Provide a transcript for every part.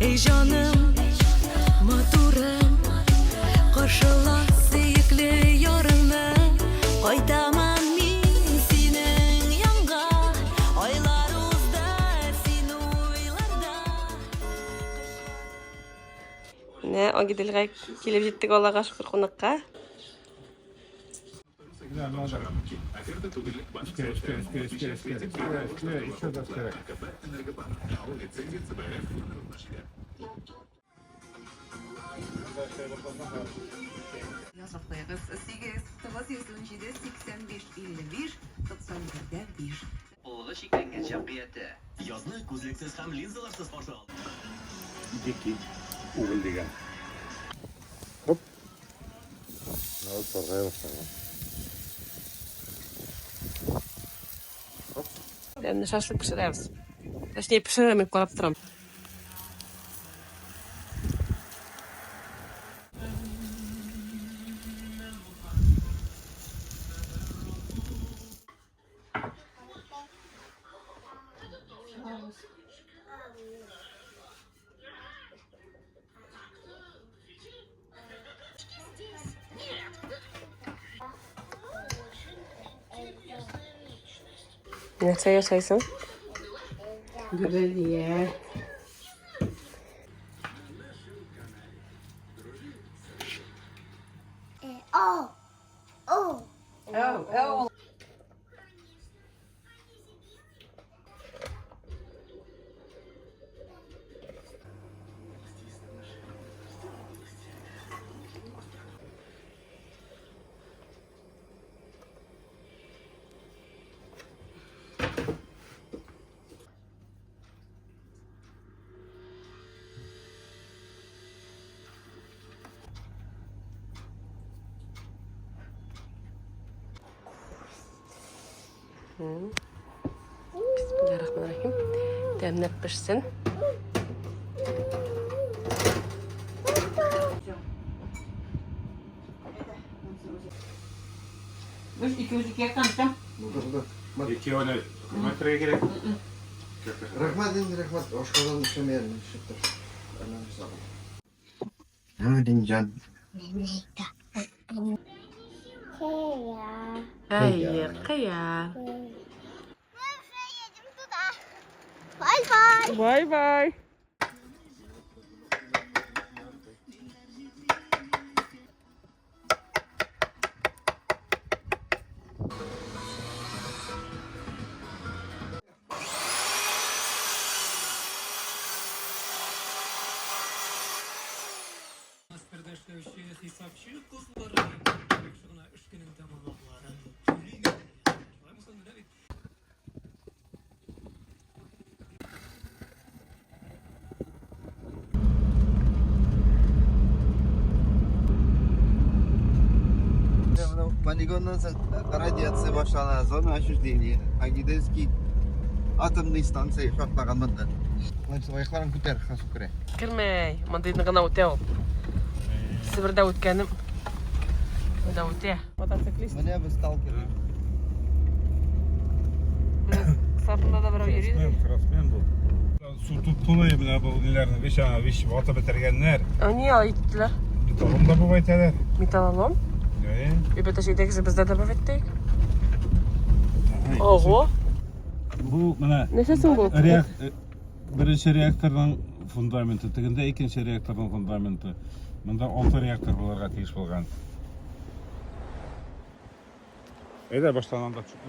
Эй җаным, матурым, каршыла сөекле ярыңны. Кайтаман мин синең янга, айлар узды син уйларда. Менә Агиделгә килеп җиттек, Аллага шөкер, кунакка. Язып куегыз 8 917 85 55 91 5. Улы чикләнгән җәмгыяте. Язны күзлексез һәм линзаларсыз каршы ал. Дикий уголь дигән. Хоп. Менә ул саргая башлаган. Хоп. Тәмле шашлык пешерәбез. Точнее, пешерәм, мин карап торам. Нәрсә ясайсың? Гөбәдия. О! О! Әү, әү. Бисмиллахиррахманиррахим. Тәмләп пешсен. Без икебез ике яктан итәм. Булды, булды. Бар. Икәүне күмәк кирәк. Рәхмәт инде, рәхмәт. Ашказан эшләмәй әле, нишләптер. Әллә нәрсә булды. Динҗан. Әйе, кыя. Мы уже едем туда. Бай-бай. Бай-бай. Полигоннан соң радиация башлана, зона отчуждения. Агидельский атомный станция шартлаган монда. Аякларын күтәр, хасу керә. Кермәй, мондыйны гына үтә ул. Себердә үткәнем. Монда үтә. Мотоциклист. Менә без сталкер. Сафында да берәү йөри. Кроссмен, кроссмен бу. Су туп-тулы менә бу ниләрне вич аңа вич ватып бетергәннәр. Ә ни алай иттеләр? Металлолом да бу әйтәләр. Металлолом? Әйе. Ребята, әйдәгез, бездә дә бит. Ого. Бу менә Нәрсә соң бу? Беренче реакторның фундаменты, тегендә икенче реакторның фундаменты. Монда 6 реактор булырга тиеш булган. Әйдә баштан анда төшеп.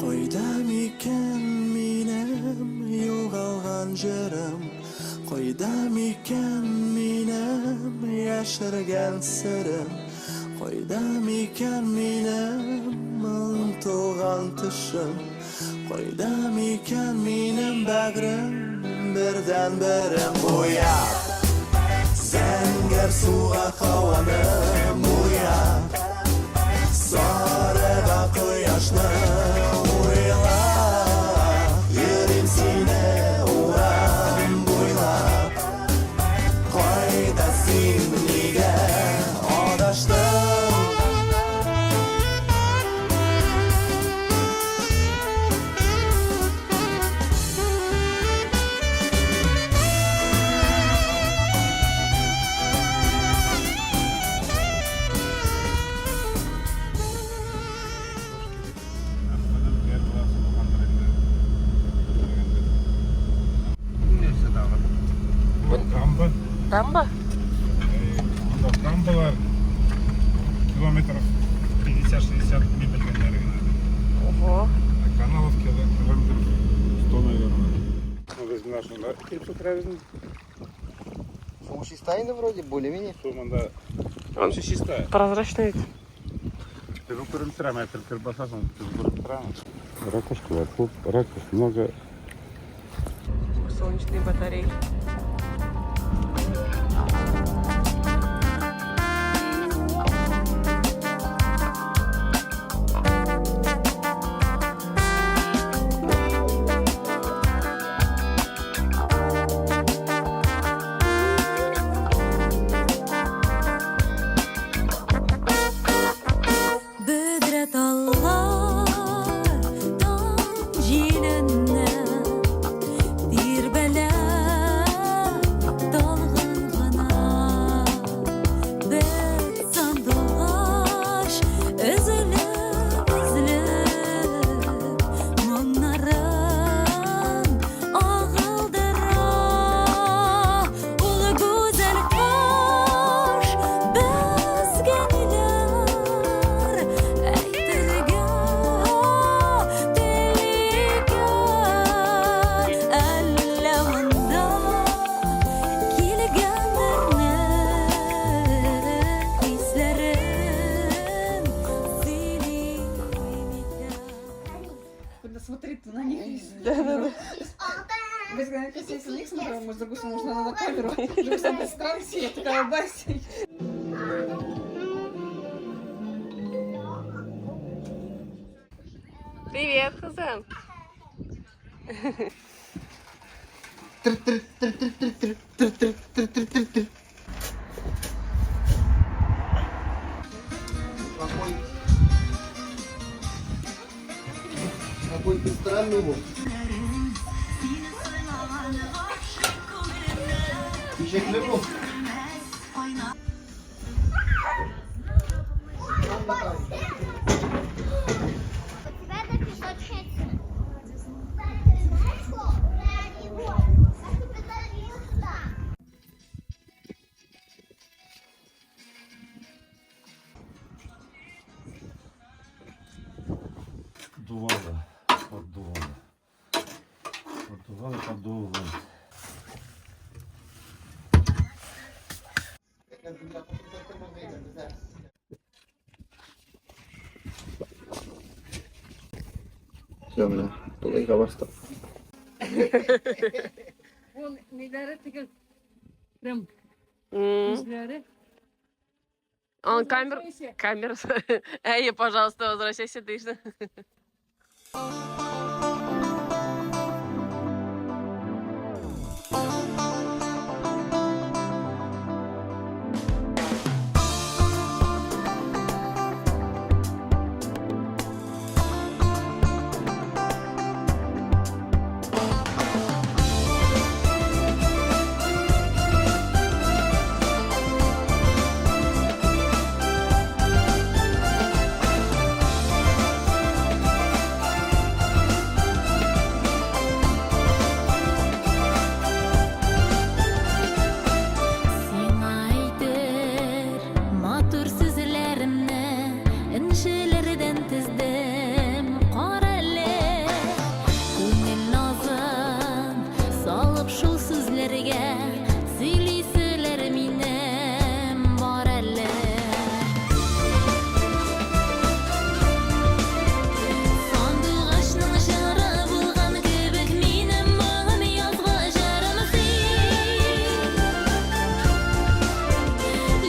Кайда микән минем югалган җырым? Кайда микән минем яшергән серем? Кайда микән минем онытылган төшем? Кайда микән минем бәгърем, бердәнберем? Буяп зәңгәр суга һаваны, буяп сарыга кояшны. Дамба? Анда дамбалар километров 50-60 мин белгәннәре генә. Ого. Ә каналов километров 100, наверное. Ну, без менә шунда килеп су керәбез инде. Су чиста инде вроде, более-менее. Су монда вообще чиста. Прозрачный ведь. Төбе күренеп тора, менә кереп басасың, төбе күренеп тора. Ракушкалар күп, ракушек много. Солнечные батареи. Бөдрә таллар таң җиленнән тирбәлә талгын гына. Бер сандугач өзелеп-өзелеп моңнарын агылдыра. Ул гүзәл кош безгә ниләр әйтергә тели икән? Әллә монда килгәннәрнең хисләрен сөйли микән? Куда смотреть-то на них? Да-да-да. Без когда на них смотрела, может, загушу, может, надо на камеру. Уже сама странно, я такая улыбаюсь. Привет, Хазан. Тр-тр-тр-тр-тр-тр-тр-тр-тр-тр. Какой... Какой ты странный был. Ишәкле бу. У тебя до песочницы. Знаешь что? Я тебе дарил сюда. Поддувало, поддувало. Поддувало, поддувало. Все, менә, тулайга бастык. Вон, ниләре теге прям М. күзләре. Он камер... Камера. Эй, пожалуйста, возвращайся, ты что? Сиңа әйтер матур сүзләремне энҗеләрдән тездем, карале. Күңел назын салып шул сүзләргә сөйлиселәр минем бар әле. Сандугачның җыры булган кебек минем моңым язгы җырым син.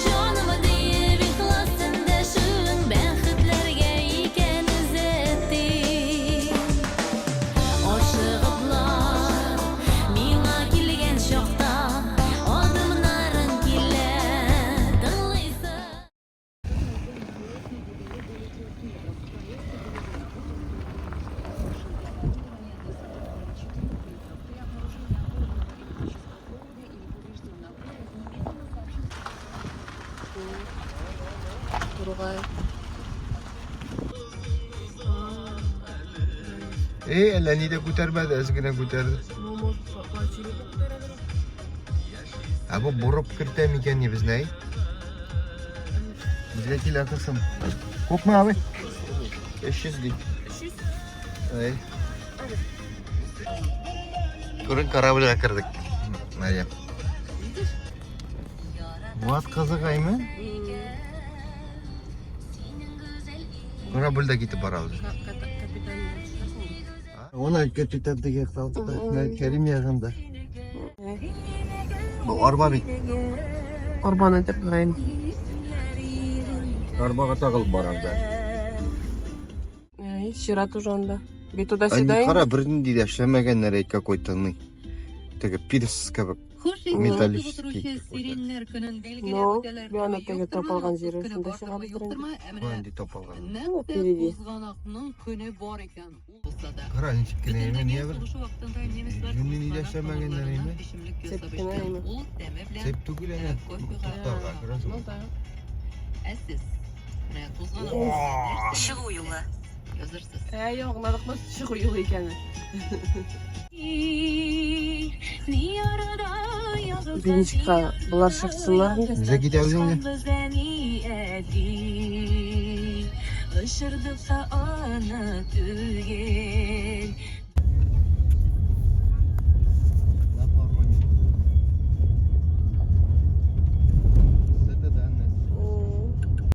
Җаным диеп ихлас эндәшүең бәхетләргә икән эзәтең. Ашыгыплар миңа килгән чакта адымнарың килә тыңлыйсың. Тургай. Эй, әллә ни дә күтәрмәде, әз генә күтәрде. Ә бу борып кертә микән ни безне, әй? Безгә килә кысым. Күпме абый? 300 ди. 300? Әй. Күрен корабльгә кердек. Мәрьям. Вот кызык әйме? Корабльдә китеп барабыз. Она капитан теге Кәрим ягында. Бу арба бит. Арбаны дип карыйм. Арбага тагылып барам да. Әй, чират уже анда. Бит туда Они сюда. кара бернинди дә эшләмәгәннәр әй какой-то ный. Теге пирс кебек. Металлический какой-то. Ну, бу теге тапалган җире шунда чыга бит инде. Нинди тапалган. Ну, впереди. Кара ничек кенә әйме нигә бер. Юньле нидә эшләмәгәннәр әйме? Цепь кенә әйме. Цепь түгел әнә. Туктарга күрәсең. Ну да. Чыгу юлы. Язырсыз. Ә, аңладык без чыгу юлы икәнен. Бенчикка болар чыксыннар инде. Безгә китәбез инде. Очырдык та аны түгел.